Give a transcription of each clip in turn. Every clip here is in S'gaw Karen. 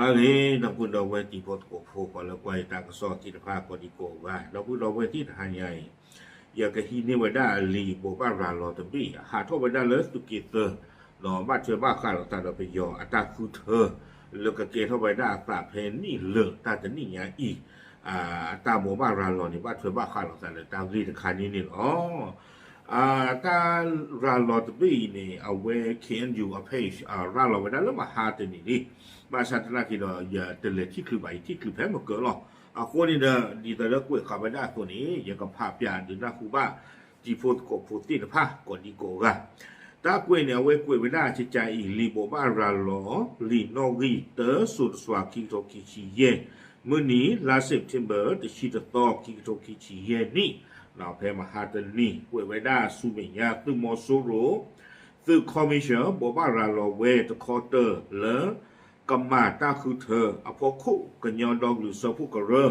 အဂ့ၤ ဒီပုၢ်ဒီဝဲၢ်တံၤဖိသကိးဖိ ပှၤလၢကွၢ်ယတၢ်ကစီၣ်သ့ၣ်တဖၣ်ကိးဒံကိးဂၤ ဒီပုၢ်ဒီဝဲၢ်သ့ၣ်တဟါညါအံၤ ယကဟံးန့ၢ်ဝဲဒၣ်အလံာ်ဘိးဘၣ်ရၤလီၤတဘ့ၣ် ဟးထီၣ်ဝဲဒၣ်လၢသုးက့သၢ ဒီးဘၣ်ထွဲဘၣ်ဃးလိာ်သးဒီးပယီၤအတၢ်ဃုထၢ လၢကကဲထီၣ်ဝဲဒၣ်အသးဖဲနံၣ်လၢာ်တၢ်တနံၣ်ညါအံၤ အတၢ်ဘိးဘၣ်ရၤလီၤန့ၣ် ဘၣ်ထွဲဘၣ်ဃးလိာ်သးလၢတၢ်ဂ့ၢ်တခါန့ၣ်န့ၣ်လီၤ. အတၢ်ရၤလီၤတဘ့ၣ်အံၤန့ၣ် အဝဲ K N U အ page ရၤလီၤဝဲဒၣ်လၢမဟါတနံၤလံ. ဘၣ်ဆၣ်သနာ်က့ဒီး ယတလဲၤထံၣ်ချုးဘၣ် ယထံၣ်ချုးဖဲမကၢၤလီၤ. အဃိန့ၣ်ဒီး ဒ်သိးလၢကွဲးဃာ်ဝဲဒၣ်အသိးန့ၣ် ယကဖးပၠးဒုးနၢ်ဟူဘၣ် တံၤဖိသကိးဖိသ့ၣ်တဖၣ်ကိးဒံကိးဂၤ တၢ်ကွဲးန့ၣ် အဝဲကွဲးဝဲဒၣ်ကကးအံၤ လံာ်ဘိးဘၣ်ရၤလီၤ လံာ်နီၣ်ဂံၢ် တၢ စိၤတစွၤ ခံကထိခံဆံယဲၢ် မုၢ်နံၤ လါစဲးပထ့ဘၢၣ် တဆံတသီ ခံကထိခံဆံယဲၢ်နံၣ် ဖဲမဟါတနံၤ ကွဲးဝဲဒၣ်ဆူမဲာ်ညါ သုးမီၤစိရိၤ သုး commission ဘိးဘၣ်ရၤလီၤဝဲတခီတၢၢ်လၢ ကမၤတၢ်ဃုထၢအဖီခိၣ် ကညီဒီကလုာ်စၢဖှိၣ်ကရၢ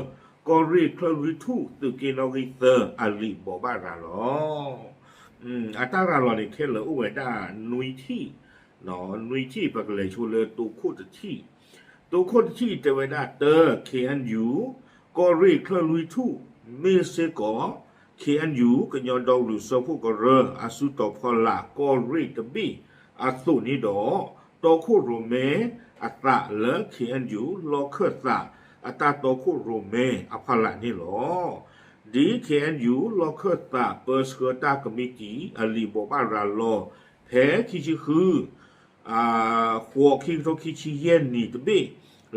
ကီၢ်ရ့ၣ်ချၢၣ်လွံၢ်ထူၣ် သုးက့နီၣ်ဂံၢ်သၢ အလံာ်ဘိးဘၣ်ရၤလီၤ အတၢ်ရၤလီၤန့ၣ် ခဲလၢာ်အိၣ်ဝဲဒၣ်နွံထံၣ်, နွံထံၣ် ပကလဲၤဆိလၢတိခိၣ်တထံၣ်, တိခိၣ်တထံၣ်တဲဝဲဒၣ်တၢ K N U ကီၢ်ရ့ၣ်ချၢၣ်လွံၢ်ထူၣ် မ့ၢ်စ့ၢ်ကီး K N U ကညီဒီကလုာ်စၢဖှိၣ်ကရၢ အစုတီၤဖီလာ်ကီၢ်ရ့ၣ်တဘ့ၣ်အသိးန့ၣ်ဒီး တီခိၣ်ရိၣ်မဲအသးလၢ K N U လီၢ်ခၢၣ်သးအတၢ်တီခိၣ်ရိၣ်မဲအဖီလာ်န့ၣ်လီၤ. ဒ် K N U လီၢ်ခၢၣ်သးပၢဆှၢတၢ်ကမံးတံာ် အလံာ်ဘိးဘၣ်ရၤလီၤ ဖဲခံဆံဃု ဃိး ခံကထိခံဆံယဲၢ်နံၣ်တဘ့ၣ်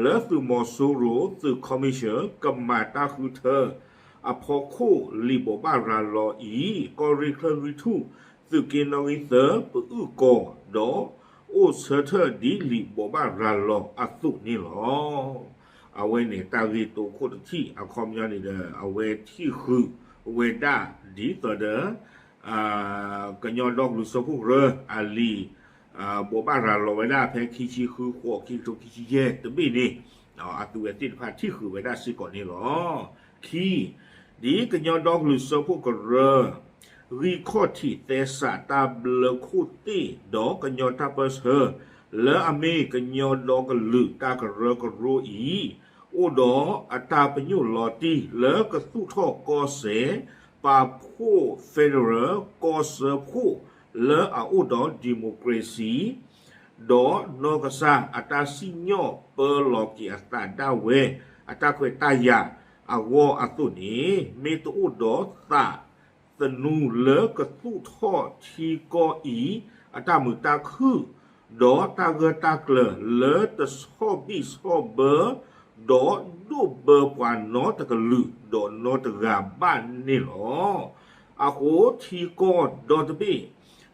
လၢသုးမီၤစိရိၤ သုး commission ကမၤတၢ်ဃုထၢ အဖီခိၣ်လံာ်ဘိးဘၣ်ရၤလီၤအံၤ ကီၢ်ရ့ၣ်ချၢၣ်လွံၢ်ထူၣ် သုးက့နီၣ်ဂံၢ်သၢ ပအုၣ်ကီၤ ဒီးအိၣ်ဆၢထၢၣ်ဒ်လံာ်ဘိးဘၣ်ရၤလီၤအသိးန့ၣ်လီၤ. အဝဲန့ၣ်တၢ်ဂ့ၢ်တိခိၣ်တထံၣ် အခီပညီန့ၣ်ဒီး အဝဲထံၣ်ဃုာ်ဝဲဒၣ်ဒ်သိးဒီး ကညီဒီကလုာ်စၢဖှိၣ်ကရၢ အလံာ် ဘိးဘၣ်ရၤလီၤဝဲဒၣ်ဖဲခံဆံဃု ဃိး ခံကထိခံဆံယဲၢ်တဘ့ၣ်န့ၣ် အသုဝဲသ့ၣ်တဖၣ်ထံၣ်ဃုာ်ဝဲဒၣ်စ့ၢ်ကီးန့ၣ်လီၤ. ခံ, ဒ်ကညီဒီကလုာ်စၢဖှိၣ်ကရၢ ဂံၢ်ခီၣ်ထံးသဲစးတၢ်ဘျၢခိၣ်သ့ၣ် ဒီးကညီတၢ်ပၢဆှၢ လၢအမ့ၢ်ကညီဒီကလုာ်တၢ်ကရၢကရိအံၤ အိၣ်ဒီးအတၢ်ပညိၣ်လီၤတံၢ်လၢကသူၣ်ထီၣ်ကီၢ်စဲၣ် ပာ်ဖှိၣ် federal ကီၢ်စၢဖှိၣ် လၢအအိၣ်ဒီး democracy ဒီးနီၢ်ကစၢ်အတၢ်စံၣ်ညီၣ်ပၢလီၤက့ၤအသးဒၣ်ဝဲ အတၢ်ခွဲးတၢ်ယာ်အဂီၢ်အသိးန့ၣ် မ့ၢ်တအိၣ်ဒီးသးသနူလၢကသူၣ်ထီၣ်ထံကီၢ်အံၤ အတၢ်မုာ်တၢ်ခုၣ် ဒီးတၢ်ဂၢၢ်တၢ်ကျၢၤလၢတဆီၣ်ဘံၣ်ဆီၣ်ဘၢ ဒီးဒိၣ်ဘၢပှၤနီတကလုာ်ဒီးနီတဂၤဘၣ်န့ၣ်လီၤ. အဃိထံကီၢ်ဒီတဘ့ၣ်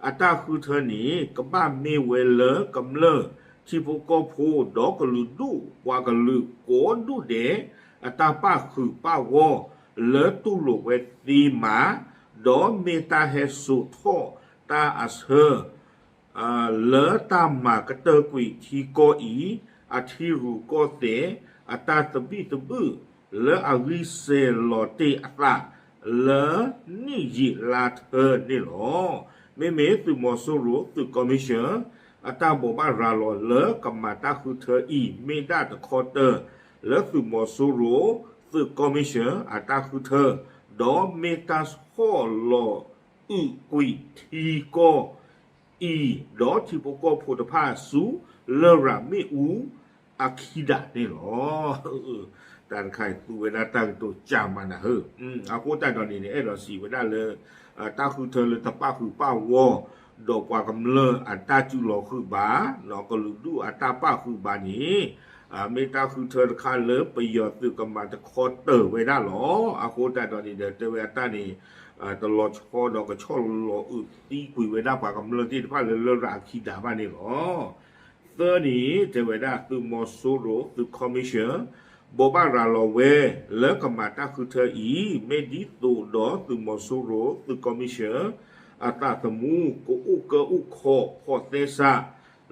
အတၢ်ဃုထၢန့ၣ် ကဘၣ်မ့ၢ်ဝဲလၢကမျၢၢ်ထံဖိကီၢ်ဖိ ဒီးကလုာ်ဒူၣ်ပှၤကလုာ်ကိးဒူၣ်ဒဲး အတၢ်ပာ်ဃုာ်ပာ်ဂီၢ် လၢတူၢ်လိာ်ဝဲသ့မး ဒီးမ့ၢ်တၢ်ဟဲစိာ်ထီၣ်တၢ်အဆၢ လၢတၢ်မၤကတၢၢ်ကွံာ်ထံကီၢ်အံၤ အထံရူၢ်ကီၢ်သဲး အတၢ်သဘံၣ်သဘုၣ် လၢအဂံၢ်စဲၤလီၤတ့ၢ်အသး လၢနံၣ်ယံာ်လါထၢန့ၣ်လီၤ. မ့မ့ၢ်သုးမီၤစိရိၤသုး commission အတၢ်ဘိးဘၣ်ရၤလီၤလၢကမၤတၢ်ဃုထၢအံၤ မ့ၢ်ဒၣ်တခီတၢၢ် လၢသုးမီၤစိရိၤသုး commission အတၢ်ဃုထၢ ဒီးမ့ၢ်တၢ်ဆီၣ်လီၤအုးကွံာ်ထံကီၢ် အံၤ ဒီးထံဖိကီၢ်ဖိတဖၣ်ဆူလရာ်မ့ၣ်အူအခံဒၣ်န့ၣ်လီၤ. တၢ်တခါအံၤသူဝဲဒၣ်တၢ်ကတိၤကၢ်မးနၤဧၢ, အဃိတၢ်ဒီးန့ၣ်န့ၣ် အဲၣ်ဒိးစံးဝဲဒၣ်လၢ တၢ်ဃုထၢလၢတပာ်ဃုာ်ပာ်ဂီၢ် ဒီးပှၤကမျၢၢ်အတၢ်စုလီၤဃုာ်ဘၣ် ကလုာ်ဒူၣ်အတၢ်ပာ်ဃုာ်ဘၣ်န့ၣ် မ့ၢ်တၢ်ဃုထၢတခါလၢပယီၤသုးကမၤတခီတၢၢ်ဝဲဒၣ်လီၤ. အဃိတၢ်ဒီးန့ၣ်ဒီး တဲဝဲအတၢ်န့ၣ် တလီၤဆီဒီးကဆီၣ်လီၤအုးသံကွံာ်ဝဲဒၣ်ပှၤကမျၢၢ်သ့ၣ်တဖၣ်လၢလရာ်အခံဒၣ်ဘၣ်န့ၣ်လီၤ. သၢန့ၣ် တဲဝဲဒၣ်သုးမီၤစိရိၤသုး commission ဘိးဘၣ်ရၤလီၤဝဲ လၢကမၤတၢ်ဃုထၢအံၤ မ့ၢ်ဒ်သိးဒီးသုးမီၤစိရိၤသုး commission အသးသမူ ကအိၣ်ကၢအိၣ်ခီ ဖီၣ်သဲစး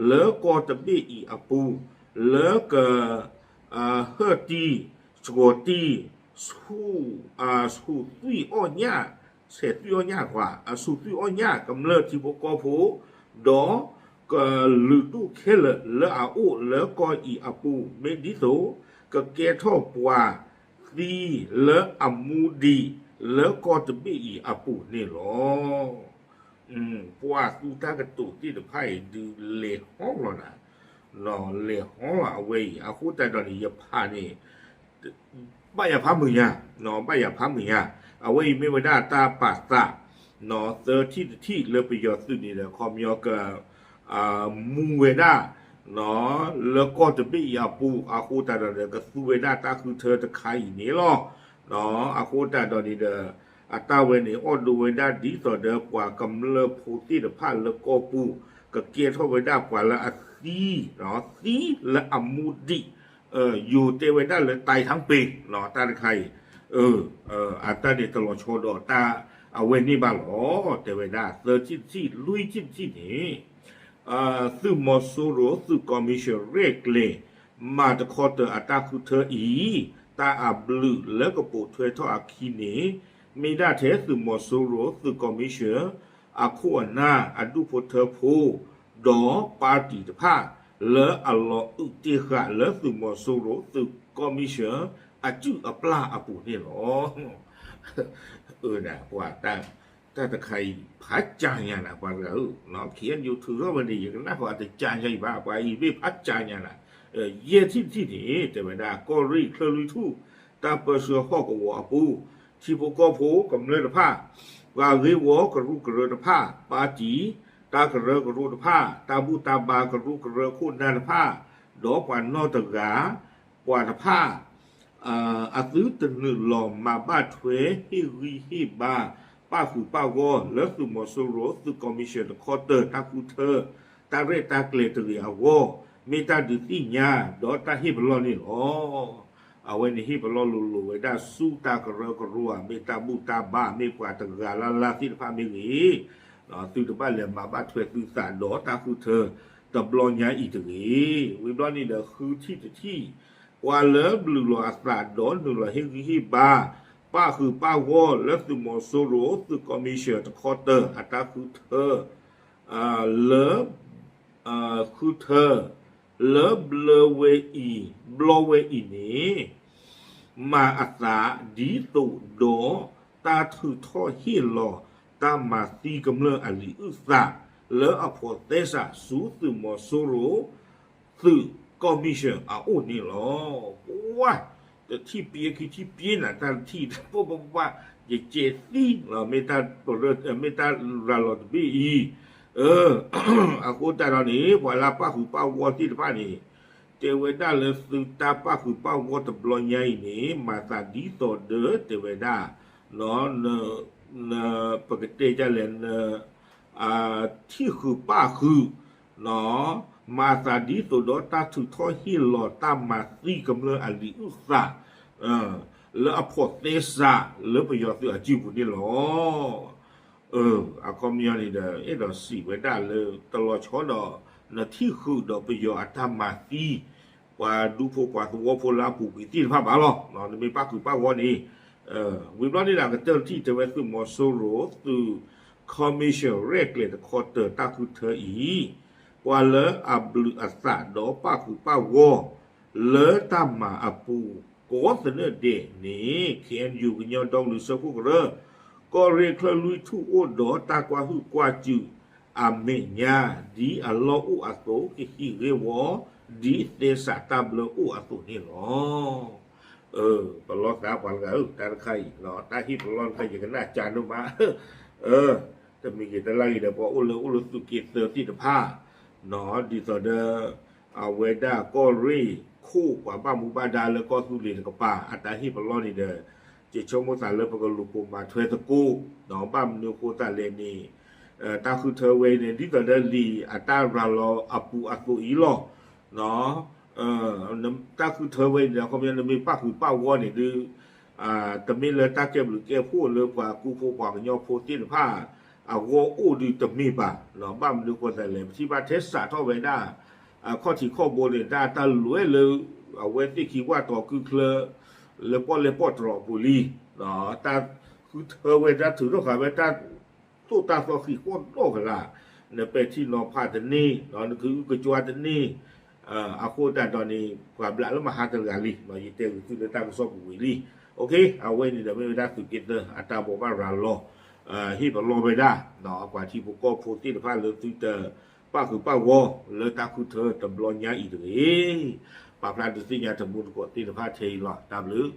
လၢကီၢ်တဘ့ၣ်အံၤအပူၤ လၢက ဟၢၣ်တံၢ် စှီၤတံၢ် ဆူၣ် ဆူၣ်သွံၣ်အီၣ်ညၣ် ဆဲးသွံၣ်အီၣ်ညၣ်ကွၢ် အဆူၣ်သွံၣ်အီၣ်ညၣ်ကမျၢၢ်ထံဖိကီၢ်ဖိ ဒီး ကလုာ်ဒူၣ်ခဲလၢာ်လၢအအိၣ်လၢကီၢ်အံၤအပူၤ မ့ၢ်ဒ်သိး ကကဲထီၣ်ပှၤသံလၢအမူဒံးလၢကီၢ်တဘ့ၣ်အံၤအပူၤန့ၣ်လီၤ. ပှၤသူတၢ်ကတိၤသ့ၣ်တဖၣ်အံၤဒုးလဲၤဟီလီၤနၤ, လဲၤဟီလီၤအဝဲအံၤ အဃိသတးဒီးန့ၣ် ယဖးန့ၣ် ဘၣ်ယၤဖးမုာ်ညါ, ဘၣ်ယၤဖးမုာ်ညါ, အဝဲအံၤမ့ၢ်ဝဲဒၣ်တၢ်ပာ်သး သၢထံၣ်တထံၣ်လၢပယီၤသုးန့ၣ်ဒီး ခီပညီက မူဝဲဒၣ် လၢကီၢ်တဘ့ၣ်အံၤအပူၤ အဃိသတးဒီးဒီး ကသူဝဲဒၣ်တၢ်ဃုထၢတခါအံၤန့ၣ်လီၤ. အဃိသတးဒီးန့ၣ်ဒီး အတၢ်ဝဲန့ၣ် အိၣ်ဒိးဝဲဒၣ်ဒ်သိးဒီးပှၤကမျၢၢ်ဖိသ့ၣ်တဖၣ်လၢကီၢ်ပူၤ ကကဲထီၣ်ဝဲဒၣ်ပှၤလၢအသံ, သံလၢအမူဒံး, ယိၤတဲဝဲဒၣ်လၢတၢ်ထၢၣ်ပ့ၤ တၢ်တခါအံၤ အတၢ်န့ၣ်တလီၤဆီဒီးတၢ်အဝဲန့ၣ်ဘၣ်လီၤ. တဲဝဲဒၣ်သၢထံၣ်တထံၣ် လွံၢ်ထံၣ်တထံၣ်န့ၣ် သုးမီၤစိရိၤ သုး commission ရဲၣ်ကျဲၤ မၤတခီတၢၤအတၢ်ဃုထၢအံၤ တၢ်အဘျုးလၢကပိာ်ထွဲထီၣ်အခံန့ၣ် မ့ၢ်ဒၣ်ထဲသုးမီၤစိရိၤ သုး commission အခိၣ်အနၢ် အဒူၣ်ဖိထၢဖိ ဒီးပၣ်တံၣ်တဖၣ် လၢအလီၤအုၣ်တ့ၢ်ဃာ်လၢသုးမီၤစိရိၤ သုး commission အစုၣ်အပျၢ်အပူၤန့ၣ်လီၤ. အၢ ပှၤ တၢ်တခါအံၤ ဖးကၢ်ညါနၤ ပှၤတဂၤဧၢ, ခ့ယါယူၤ ထုးထီၣ်ဝဲန့ၣ် ယကနၣ်ဃီအတကၢ်ညါအံၤဘၣ်, ပှၤအံၤမ့ၢ်ဖးကၢ်ညါနၤ, ယဲၢ်ထံၣ်တထံၣ်န့ၣ် တဲဝဲဒၣ် ကီၢ်ရ့ၣ်ချၢၣ်လွံၢ်ထူၣ် တၢ်ပၢဆှၢဟီၣ်ကဝီၤအပူၤ ထံဖိကီၢ်ဖိကမျၢၢ်တဖၣ်, ပှၤဂ့ၢ်ဝီကရူၢ်ကရၢတဖၣ်, ပၣ်တံၣ်, တၢ်ကရၢကရိတဖၣ်, တၢ်ဘူၣ်တၢ်ဘါကရူၢ်ကရၢခိၣ်နၢ်တဖၣ်, ဒီးပှၤနီၢ်တဂၤ ပှၤတဖၣ် အသုတနုာ်လီၤမၤဘၣ်ထွဲဟ့ၣ်ဂံၢ်ဟ့ၣ်ဘါ ပၣ်ဃုာ်ပၣ်ဂီၢ်လၢသုးမီၤစိရိၤ သုး commission တခီတၢၤ တၢ်ဃုထၢ တၢ်ရဲၣ်တၢ်ကျဲၤတဂ့ၤအဂီၢ် မ့ၢ်တၢ်ဒုးသ့ၣ်ညါ ဒီးတၢ်ဟ့ၣ်ပလီၢ်န့ၣ်လီၤ. အဝဲန့ၣ်ဟ့ၣ်ပလီၢ်လိၤလိၤဝဲဒၣ်ဆူတၢ်ကရၢကရိဧါ မ့ၢ်တၢ်ဘူၣ်တၢ်ဘါ မ့ၢ်ပှၤတဂၤလၢ်လၢ်သ့ၣ်တဖၣ်မ့ၢ်ဂ့ၤ သုတဘၣ်လဲၤမၤဘၣ်ထွဲသုသးဒီးတၢ်ဃုထၢတဘျီညါအံၤတဂ့ၤ. ဝံၤဘျီန့ၣ်ဒီးဃုထံၣ်တထံၣ် ပှၤလၢဘျုးလီၤအသးဒီးနုာ်လီၤဟ့ၣ်ဂံၢ်ဟ့ၣ်ဘါ ပၣ်ဃုာ်ပၣ်ဂီၢ်လၢသုးမီၤစိရိၤ သုး commission တခီတၢၤ အတၢ်ဃုထၢ လၢ ဃုထၢ လၢဘျီဝဲအံၤ ဘျီဝဲအံၤန့ၣ် မၤအသးဒ်သိးဒီးတၢ်ထုးထီၣ်ဟ့ၣ်လီၤ တၢ်မၤသံကမျၢၢ်အလံာ်အုၣ်သး လၢအဖိးသဲစးဆူသုးမီၤစိရိၤ သုး commission အအိၣ်န့ၣ်လီၤ. ပှၤ တထံၣ်ပျဲခံထံၣ်ပျဲနၤ တၢ်တထံၣ် ပပပ ယကဲသံလီၤ မ့ၢ်တၢ်ရၤလီၤတဘ့ၣ်အံၤ အဃိသတးဒီးန့ၣ် ပှၤလၢပၣ်ဃုာ်ပၣ်ဂီၢ်သ့ၣ်တဖၣ်န့ၣ် တဲဝဲဒၣ်လၢသုတၢ်ပၣ်ဃုာ်ပၣ်ဂီၢ်တဘျီညါအံၤန့ၣ် မၤသးဒ်သိးဒီးတဲဝဲဒၣ် ပကတဲဒ်လဲၣ် ထံၣ်ဃုာ်ပၣ်ဃုာ် မၤသးဒ်သိးဒီးတၢ်ထုးထီၣ်ဟ့ၣ်လီၤတၢ်မၤသံကမျၢၢ်အလံာ်အုၣ်သး လၢအဖိးသဲစးလၢပယီၤသုးအစုပူၤန့ၣ်လီၤ. အခီပညီန့ၣ်ဒီး အဲၣ်ဒိးစံးဝဲဒၣ်လၢတလီၤဆီဒီး နထံၣ်ဃုာ်ဒီးပယီၤအတၢ်မၤသံ ပှၤဒူဖိပှၤသဝီဖိလၢအပူၤကွံာ်သ့ၣ်တဖၣ်ဘၣ်လီၤ. နမ့ၢ်ပၣ်ဃုာ်ပၣ်ဂီၢ်န့ၣ် ဝံၤဘျီန့ၣ်ဒီး ကတၢၢ်တထံၣ်တဲဝဲသုးမီၤစိရိၤ သုး commission ရဲၣ်ကျဲၤတခီတၢၤတၢ်ဃုထၢအံၤ ပှၤလၢအဘျုးအသးဒီးပၣ်ဃုာ်ပၣ်ဂီၢ် လၢတၢ်မၤအပူၤ ကိးသနၢၣ်ဒဲးန့ၣ် ခ့ၣ်အဲၣ်ယူၣ် ကညီဒီကလုာ်စၢဖှိၣ်ကရၢ ကီၢ်ရ့ၣ်ချၢၣ်လွံၢ်ထူၣ်အိၣ်ဒီးတၢ်ကွၢ်ဟုၣ်ကွၢ်စူၣ်အမဲာ်ညါ ဒ်အလီၢ်အိၣ်အသိး ကဟံးဂ့ၢ်ဝီ ဒ်သဲစးတၢ်ဘျၢအိၣ်အသိးန့ၣ်လီၤ. ပလီၢ်သးပှၤတဂၤဧၢ တၢ်တခါအံၤ တၢ်ဟ့ၣ်ပလီၢ်တခါ ယကနၣ်ကၢ်ဒိၣ်မး တမံၤဂ့ၤတလၢ်ဂ့ၤဒီး ပှၤအိၣ်လၢအိၣ်လၢသုးက့သၢသ့ၣ်တဖၣ် ဒ်သိးဒီး အဝဲဒၣ်ကီၢ်ရ့ၣ်ခိၣ်ပှၤဘၣ်မူဘၣ်ဒါလၢကီၢ်သူလ့ၤတကပၤ အတၢ်ဟ့ၣ်ပလီၢ်န့ၣ်ဒီး ယဆိကမိၣ်သးလၢပကလူၤပိာ်မၤထွဲသကိး ဘၣ်မနုၤအဃိသတးလဲၣ်န့ၣ် တၢ်ဃုထၢဝဲအံၤန့ၣ် ဒ်သိးဒီးလံာ်အတၢ်ရၤလီၤအပူၤအသိးအံၤလီၤ. တၢ်ဃုထၢဝဲအံၤန့ၣ် အခီပညီနမ့ၢ်ပၣ်ဃုာ်ပၣ်ဂီၢ်န့ၣ်ဒုး တမ့ၢ်လၢတၢ်ကဲဘျုးကဲဖှိၣ်လၢပှၤကူဖိပှၤကညီဖိသ့ၣ်တဖၣ် အဂီၢ်အိၣ်ဒုးတမ့ၢ်ဘၣ်. ဘၣ်မနုၤအဃိသတးလဲၣ် ပထံၣ်ဘၣ်ထဲစးထီၣ်ဝဲဒၣ် အခီၣ်ထံးခီၣ်ဘိန့ၣ် တၢ်တၢ်လဲၤလၢ အဝဲသ့ၣ်ခံဝၣ်တီၤကုချၢ လၢပီၣ်လဲၣ်ပီၣ်တြီၤအပူၤလံ. တၢ်ဃုထၢဝဲတၢ်ထုးထီၣ်ဃာ်ဝဲတၢ်သိၣ်တၢ်သီဃံးဃီၣ်ဒီၣ်ကလာ် နပဲာ်ထံနီၤဖးတန့ၢ်, နကအုကကွၢ်တန့ၢ်, အဃိသတးဒီးန့ၣ် ပှၤဘျးလၢမဟါတဂၤလံ, ယတဲဂ့ၤသုလၢတၢ်ကစီၣ်ပူၤဝံၤလံ. အဝဲန့ၣ်ဒီးမ့ၢ်ဝဲဒၣ်သုးက့သၢအတၢ်ဘိးဘၣ်ရၤလီၤ, ဟ့ၣ်ပလီၢ်ဝဲဒၣ် ပှၤထံဖိကီၢ်ဖိသ့ၣ်တဖၣ်လၢသုတပၣ်ဃုာ်ပၣ်ဂီၢ်လၢတၢ်ဃုထၢတဘျီညါအံၤတဂ့ၤ. ပာ်ဖျါဒုးသ့ၣ်ညါတမူတကိးသ့ၣ်တဖၣ်ထဲအံၤလီၤ. တၢ်ဘျုး